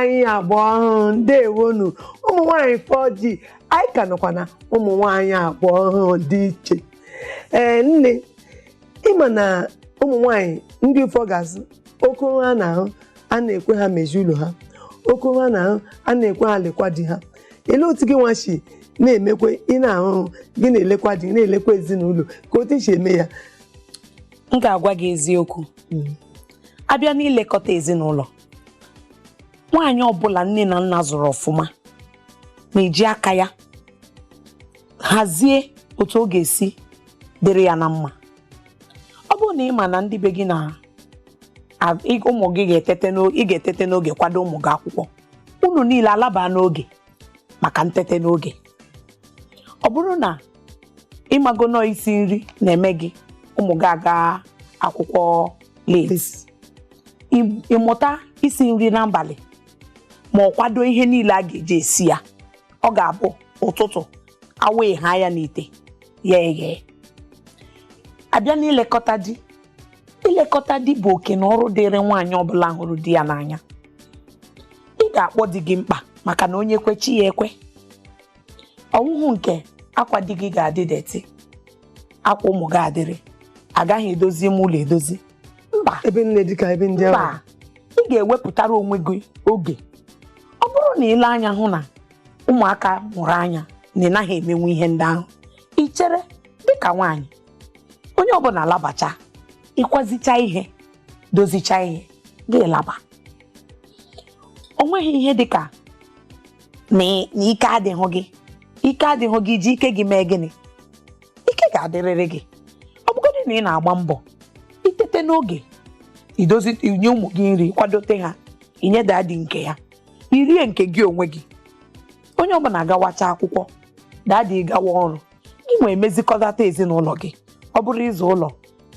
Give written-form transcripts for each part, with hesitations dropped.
Nwaanyị agba ọhụrụ, ndewonu. Ụmụ nwaanyị 4G, anyị ka nọkwa na ụmụ nwaanyị agba ọhụrụ dị iche. Ee, nne, ịma na ụmụ nwaanyị ndị ụfọ ga-asị oke ha na-ahụ a na-ekwe ha mezie ụlọ ha, oke ha na-ahụ a na-ekwe ha lekwa di ha. Elee otu gị nwa si na-emekwe ị na-ahụ gị na-elekwa di, na-elekwa ezinụlọ, ka otu isi eme ya? M ga-agwa gị eziokwu. Abịa n'ilekọta ezinụlọ, nwaanyị ọbụla nne na nna zụrụ ọfụma na-eji aka ya hazie otu ọ ga-esi dịrị ya na mma. Ọ bụrụ na ị ma na ndị be gị na ụmụ gị ga-etete ị ga-etete n'oge, kwado ụmụ gị akwụkwọ, unu niile alaba n'oge maka ntete n'oge. Ọ bụrụ na ịmago nọọ isi nri na-eme gị ụmụ gị aga akwụkwọ late, ịmụta isi nri n'abalị ma ọ kwado ihe niile a ga-eji esi ya, ọ ga-abụ ụtụtụ awa ha ya n'ite ya eghe. Abịa n'ilekọta di, ilekọta di bụ oke na ọrụ dịrị nwaanyị ọbụla hụrụ di ya n'anya. Ị ga-akpọ di gị mkpa, maka na onye kwe, chi ya ekwe. Ọwụhụ nke akwa di gị ga-adị dirty, akwa ụmụ gị adịrị, agaghị edozi ime ụlọ edozi, mba. Ebe nne dịka ebe ndị ahụ. Mba, ị ga-ewepụtara onwe gị oge. Ọ bụrụ na ile anya hụ na ụmụaka mụrụ anya na ị naghị emenwu ihe ndị ahụ, ị chere dịka nwaanyị, onye ọbụla labacha, ịkwazicha ihe, dozicha ihe, gị laba. O nweghị ihe dịka na ike adịghị gị. Ike adịghị gị, ji ike gị mee gịnị? Ike ga-adịrịrị gị. Ọ bụgodị na ị na-agba mbọ itete n'oge, idozi, inye ụmụ gị nri, kwadote ha, inye daddy nke ya, irie nke gị onwe gị. Onye ọbụla agawacha akwụkwọ, daddy gawa ọrụ, gị nwee emezikọtata ezinụlọ gị. Ọ bụrụ ịzụ ụlọ,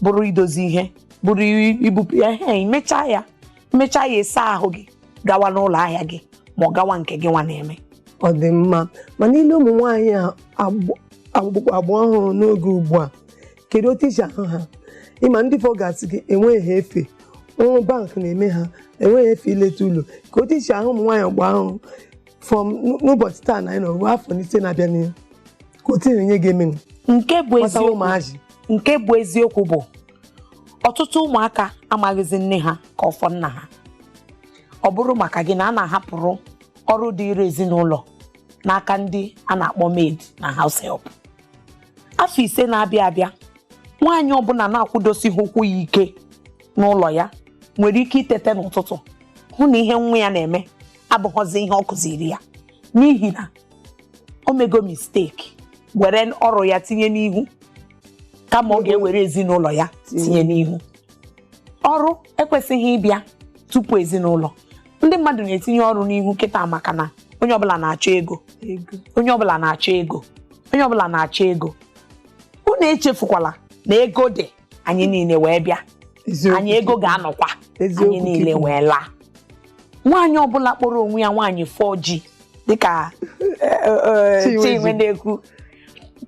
bụrụ idozi ihe, bụrụ ibupụ ihe, imechaa ya, imechaa ya, ịsa ahụ gị, gawa n'ụlọ ahịa gị ma ọ gawa nke gị nwa na-eme. Ọ dị mma, mana ile ụmụ nwaanyị a agba ọhụrụ n'oge ugbu a, kedu otu isi ahụ ha? Ịma ndị fọ ga-asị gị enweghị ha efe ọrụ bank na-eme ha, enweghị efe ileta ụlọ. Ka otu isi ahụ ụmụ nwaanyị ọgba ọhụrụ from n'ụbọchị taa na anyị nọ ruo afọ 5 na-abịa n'ihu, ka otu na-enye gị emenu Nke bụ gbasara eziokwu. Ụmụazị. Nke bụ eziokwu bụ ọtụtụ ụmụaka amaghịzi nne ha ka ọfọ nna ha. Ọ bụrụ maka gị na a na-ahapụrụ ọrụ dịịrị ezinụlọ n'aka ndị a na-akpọ maid na house help, afọ 5 na-abịa abịa, nwaanyị ọbụla na-akwụdosighị ụkwụ ya ike n'ụlọ ya nwere ike itete n'ụtụtụ hụ na ihe nwa ya na-eme abụghọzi ihe ọ kụziri ya, n'ihi na o mego mistake were ọrụ ya tinye n'ihu kama ọ ga-ewere ezinụlọ ya tinye n'ihu. Ọrụ ekwesịghị ịbịa tupu ezinụlọ. Ndị mmadụ na-etinye ọrụ n'ihu kịta maka na onye ọbụla na-achọ ego. Ego. Onye ọbụla na-achọ ego, onye ọbụla na-achọ ego. Unu echefukwala na ego dị anyị niile wee bịa. Eziokwu. Anyị ego ga-anọkwa Eziokwu. anyị niile Kipu. wee laa. Nwaanyị ọbụla kpọrọ onwe ya nwaanyị 4G dịka Chinwe. Chinwe na-ekwu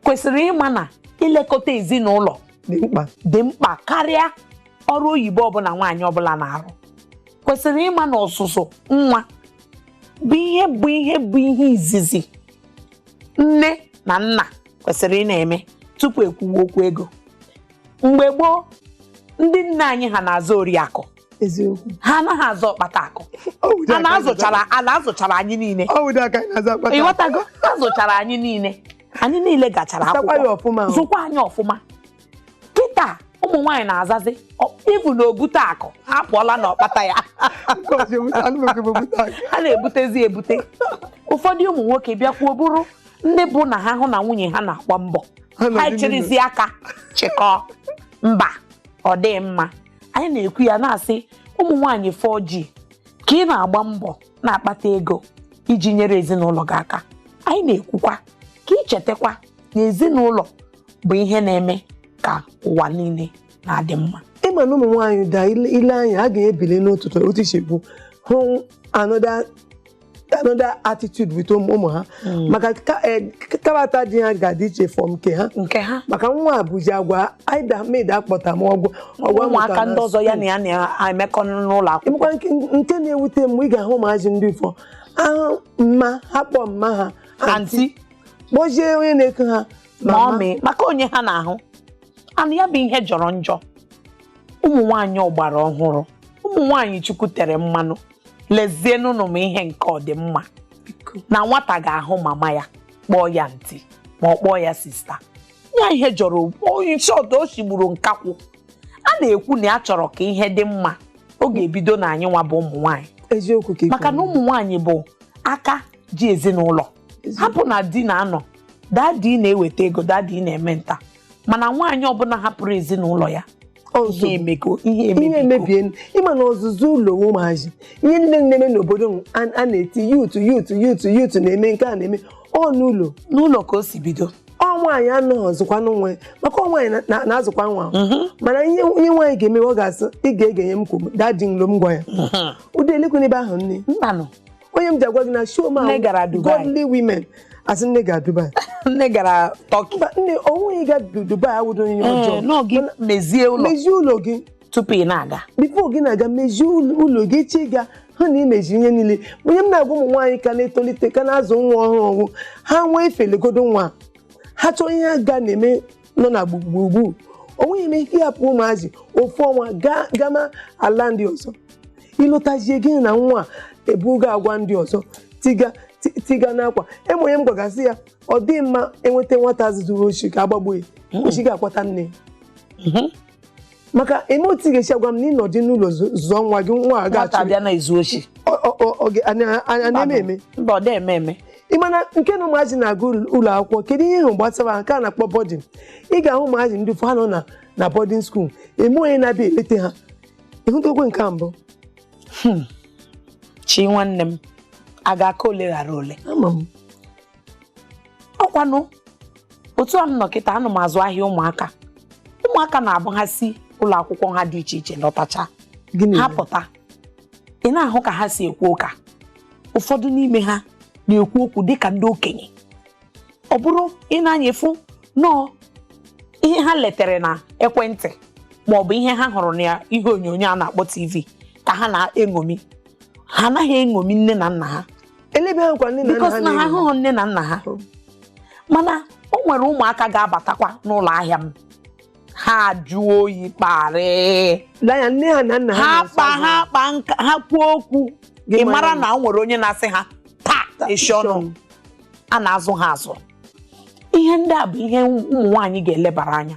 kwesịrị ịma na ilekọta ezinụlọ dị mkpa, dị mkpa karịa ọrụ oyibo ọbụla. Nwaanyị ọbụla na-arụ kwesịrị ịma na ọzụzụ nwa bụ ihe izizi nne na nna kwesịrị ị na-eme tupu ekwuwe okwu ego. Mgbe gboo, ndị nne anyị ha na-azụ oriakụ. Eziokwu. Ha anaghị azụ ọkpata akụ. Ọ wụdị A aka. na-azụchara anyị niile. Ọ wụdị aka anyị na-azụ akpata. Ịghọtago? A zụchara anyị niile, anyị niile gachara Zụtakwa ya akwụkwọ. Ọfụma o. Zụkwa anyị ọfụma. Kịta ụmụ nwaanyị na-azazi ibu na obute akụ, ha apụọla na ọkpata ya. Nke ọzọ anụmekwe bụ obute akụ. Ha na-ebutezi ebute. Ụfọdụ ụmụ nwoke bịakwuo bụrụ ndị bụ na ha hụ na nwunye ha na-agba mbọ, Ha nọdụ ha n'ụlọ. echirizi aka chịkọọ. Mba, ọ dị mma. Anyị na-ekwu ya na-asị ụmụ nwaanyị 4G, ka ị na-agba mbọ na-akpata ego iji nyere ezinụlọ gị aka, anyị na-ekwukwa ka ị chetakwa na ezinụlọ bụ ihe na-eme ka ụwa niile na-adị mma. Ịma na ụmụ nwaanyị da ile anya, a ga-ebili n'ụtụtụ otu isi bụ hụ another another attitude with ụmụ ha, maka character di ha ga-adị iche from nke ha. Nke ha. Maka nwa a bụzi agwa aida maid akpọta m ọgwụ ọgwụ ụmụaka ndị ọzọ ya na ya na-emekọ n'ụlọ akwụkwọ. Ịmụkwa nke na-ewute m, ị ga-ahụ ụmụazị ndị ifo ahụ mma ha kpọọ mma ha aunty, kpọzie onye na-eke ha mama. Mummy, maka onye ha na-ahụ anụ ya bụ ihe jọrọ njọ. Ụmụ nwaanyị ọgbara ọhụrụ, ụmụ nwaanyị Chukwu tere mmanụ, lezienụnụ m ihe nke ọdịmma na nwata ga-ahụ mama ya kpọọ ya aunty ma ọ kpọọ ya sister ya. Ihe jọrọ onye shọt o shigburu nkakwụ. A na-ekwu na ya chọrọ ka ihe dị mma, ọ ga-ebido na anyị nwa bụ ụmụ nwaanyị. Eziokwu ka ị Maka na kwuru. ụmụ nwaanyị bụ aka ji ezinụlọ. Hapụ na di na-anọ, daddy na-eweta ego, daddy na-eme nta, mana nwaanyị ọbụla hapụrụ ezinụlọ ya, Ọ ihe nsogbu. emego ihe Ihe emebigo. emebie. Ịma na ọzụzụ ụlọ ụmụazị, ihe niile na-eme n'obodo a na-eti youth, youth, youth, youth na-eme nke a na-eme ọ n'ụlọ. N'ụlọ ka o si bido. Ọ nwaanyị anọghị ọzụkwanụ nwa ya, maka ọ nwaanyị na-azụkwa nwa. Mana ihe nwaanyị ga-eme, ọ ga-asị ị ga-egenye m kwụ daddy nlo m gwa ya ụdị elekwe n'ebe ahụ nne. Mbanụ. Onye m ji agwa gị na show ma Nne gara Dubai. Godly women, asị nne gara Dubai. Nne gara Turkey. Mba nne, onweghị ga Dubai awụdo onye ọjọọ. Nọọ gị mezie ụlọ Mezie ụlọ gị tupu ị na-aga. Before gị na-aga, mezie ụlọ gị. Chi ga hụ na imeji ihe niile. Onye m na-agwa ụmụ nwaanyị ka na-etolite, ka na-azụ nwa ọhụrụ ọhụụ, ha nwee efelegodo nwa ha chọọ ihe ha ga na-eme nọ na gburugburu, onweghị eme ike ịhapụ ụmụazị ofu ọnwa gaa gama ala ndị ọzọ. Ịlụtazie gị na nwa ebugo agwa ndị ọzọ tiga tiga n'akwa. Eme onye m gwagasị ya, ọ dị mma enweta nwata zuru oshi ka agbagbuo ya, oshi ga-akwata nne ya. Maka eme otu ị ga-esi agwa m na ịnọdị n'ụlọ zụọ nwa gị, nwa a Nwata ga-achụ bịa na-ezu oshi. A na-eme eme. Mba, ọ dị eme eme. Ị mana nke na ụmụazị na-aga ụlọ akwụkwọ, kedu ihe ịhụ gbasara ha nke a na-akpọ boarding? Ị ga-ahụ ụmụazị ndị ụfọdụ ha nọ na boarding school, eme onye na-abịa elete ha. Ịhụtokwe nke a mbụ? Chi nwanne m, a ga-aka ole ghara ole. Ama m. Ọkwanụ otu a m nọ kịta, anụ m azụ ahịa ụmụaka. Ụmụaka na-abụ ha si ụlọ akwụkwọ ha dị iche iche lọtacha, Gịnị ha mere? pụta, ị na-ahụ ka ha si ekwu ụka. Ụfọdụ n'ime ha na-ekwu okwu dịka ndị okenye. Ọ bụrụ ị na-anya efu nọọ ihe ha letere na ekwentị maọbụ ihe ha hụrụ na ihe onyonyo a na-akpọ TV ka ha na-eṅomi. Ha anaghị eṅomi nne na nna ha. Elebe ha nkwa nne na nna Because ha na ha na-enyo. ahụghị nne na nna ha. Mana o nwere ụmụaka ga-abatakwa n'ụlọ ahịa m, ha jụọ oyi kparị. Lee anya, nne ha na nna ha Ha na-asụ kpa azụ. Ha kpa nka ha kwuo okwu, Gị ị mara mara na o nwere onye na-asị ha taa eshi ọnụ. A na-azụ ha azụ. Ihe ndị a bụ ihe ụmụ nwaanyị ga-elebara anya.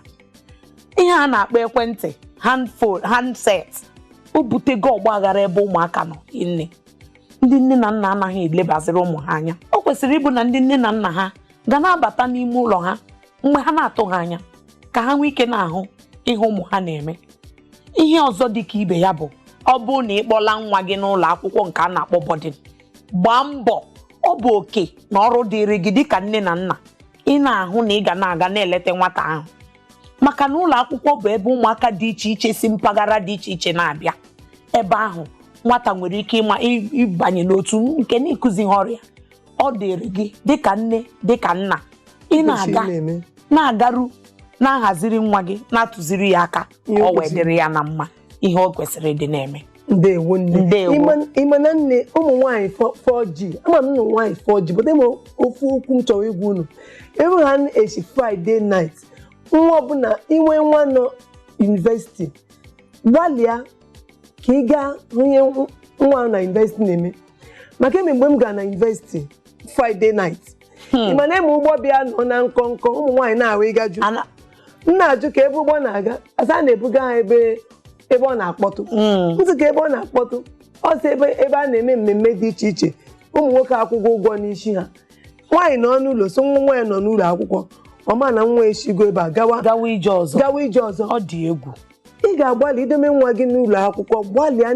Ihe a na-akpọ ekwentị, handphone, handset, o butego ọgba aghara ebe ụmụaka nọ. Nne, ndị nne na nna anaghị elebaziri ụmụ ha anya. O kwesịrị ịbụ na ndị nne na nna ha ga na-abata n'ime ụlọ ha mgbe ha na-atụ ha anya, ka ha nwee ike na-ahụ ihe ụmụ ha na-eme. Ihe ọzọ dị ka ibe ya bụ, ọ bụrụ na ị kpọla nwa gị n'ụlọ akwụkwọ nke a na-akpọ boarding, gbaa mbọ, ọ bụ oke na ọrụ dịịrị gị dịka nne na nna ị na-ahụ na ị ga na-aga na-eleta nwata ahụ, maka na ụlọ akwụkwọ bụ ebe ụmụaka dị iche iche si mpaghara dị iche iche na-abịa. Ebe ahụ nwata nwere ike ịma ịbanye n'otu nke na-ekuzighị ọrịa. Ọ dịrị gị dịka nne, dịka nna, ị na-aga Kwesịrị na-eme. na-agaru na-ahaziri nwa gị, na-atụziri ya aka ka Ihe o ọ wee kwesịrị. dịrị ya na mma, ihe o kwesịrị ịdị na-eme. Ndewo nne. Ndewo. Ịma na nne, ụmụ nwaanyị 4G, ama m na ụmụ nwaanyị 4G but eme ofu okwu m chọrọ ịgwa unu ebe ha echi Friday night, nwa ọbụla inwe nwa nọ university, gbalịa ka ị gaa hụ ihe nwa na university na-eme. Maka eme mgbe m gara na university Friday night, ị ma na eme ụgbọ bịa nọ na nkọnkọ, ụmụ nwaanyị na-ahụ ịgaju. M na-ajụ ka ebe ụgbọ na-aga, asa a na-ebuga ha ebe ọ na-akpọtụ. Ntị ka ebe ọ na-akpọtụ, ọ sị ebe a na-eme mmemme dị iche iche, ụmụ nwoke akwụkwọ ụgwọ n'isi ha. Nwaanyị nọ n'ụlọ so nwa nwaanyị nọ n'ụlọ akwụkwọ, ọ ma na nwa eshigo ebe a gawa. Gawa ije ọzọ. Gawa ije ọzọ. Ọ dị egwu. Ị ga-agbalị idome nwa gị n'ụlọ akwụkwọ, gbalịa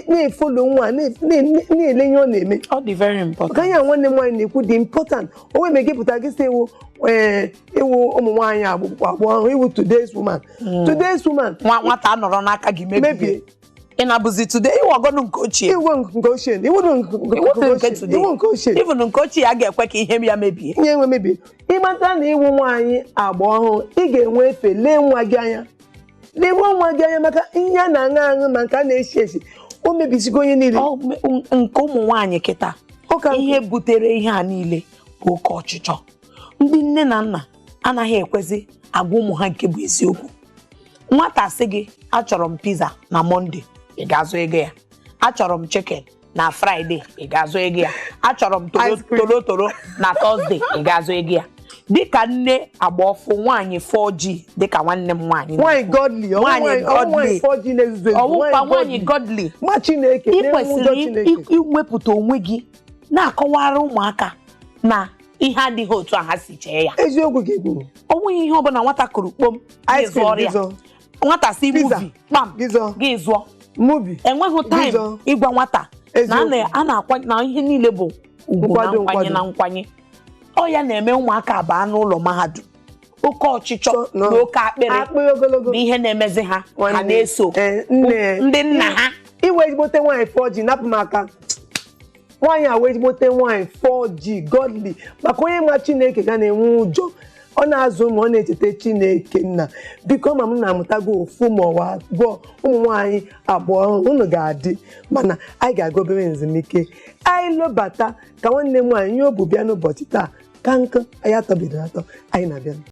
na-efollow nwa, na-ele ihe ọ na-eme. Ọ dị very important. Maka ihe a nwanne m nwaanyị na-ekwu dị important. O nwere gị pụta gị sị ewu ee iwu ụmụ nwaanyị agbụ ahụ, iwu today's woman, today's woman. Nwa nwata nọrọ n'aka gị mebie. Mebie. Ị na-abụzi today, ịwọgọnụ nke ochie. Iwu nke ochie, iwu nke Iwu nke ochie, today. iwu nke ochie. Even nke ochie a ga-ekwe ka ihe ya mebie. Ihe nwe mebie. Ịmata na ịwụ nwaanyị agba ọhụrụ, ị ga-enwe efe lee nwa gị anya, lewe nwa gị anya, maka ihe a na-aṅụ aṅụ ma nke a na-esi esi, o mebisigo onye niile. Nke ụmụ nwaanyị kịta, Ụka ihe butere ihe a niile bụ oke ọchịchọ. Ndị nne na nna anaghị ekwezi agwa ụmụ ha nke bụ eziokwu. Nwata sị gị, "Achọrọ m pizza na Monday," ị ga-azụ ego ya. "Achọrọ m chicken na Friday," ị ga-azụ ego ya. "Achọrọ m toro Ice cream. toro toro na Thursday," ị ga-azụ ego ya. Dịka nne agba ọfụ, nwaanyị 4G, dịka nwanne m nwaanyị Nwaanyị godly, ọwụ Nwaanyị nwaanyị, ọwụ nwaanyị godly. 4G na-ezuzu ezu. Ọwụkwa nwaanyị godly. Ma Chineke Ị na-enwe ụjọ kwesịrị Chineke. iwepụta onwe gị na-akọwara ụmụaka na ihe adịghị otu a ha si chee ya. Eziokwu ka i kwuru. O nweghị ihe ọbụla nwata kụrụ kpom gị Ice cream zụọrọ ya. gị zụọ. Nwata si Pizza. movie, kpam, Gị zụọ. gị zụọ. Movie. Enweghị time Gị zụọ. ịgwa nwata na a Eziokwu. a na-akwa na ihe niile bụ ugwu na Nkwado, nkwanye nkwado. na nkwanye. Ọ ya na-eme ụmụaka baa n'ụlọ mahadum, oke ọchịchọ No. na oke akpịrị Akpịrị ogologo bụ ihe na-emezi ha, ha Nwanne. na-eso Nne. ndị nna ha. Iwe ezigbote nwaanyị 4G, napụ m aka. Nwaanyị a wee ezigbote nwaanyị 4G godly, maka onye ma Chineke ga na-enwe ụjọ, ọ na-azụ ụmụ, ọ na-echeta Chineke nna. Biko, ma m na-amụtago ofu ma ọwa abụọ, ụmụ nwaanyị abụọ unu ga-adị, mana anyị ga-aga obere ezumike. Anyị lọbata ka nwanne m nwaanyị nye obu bịa n'ụbọchị taa ka nkụ anyị atọbido atọ. Anyị na-abịa.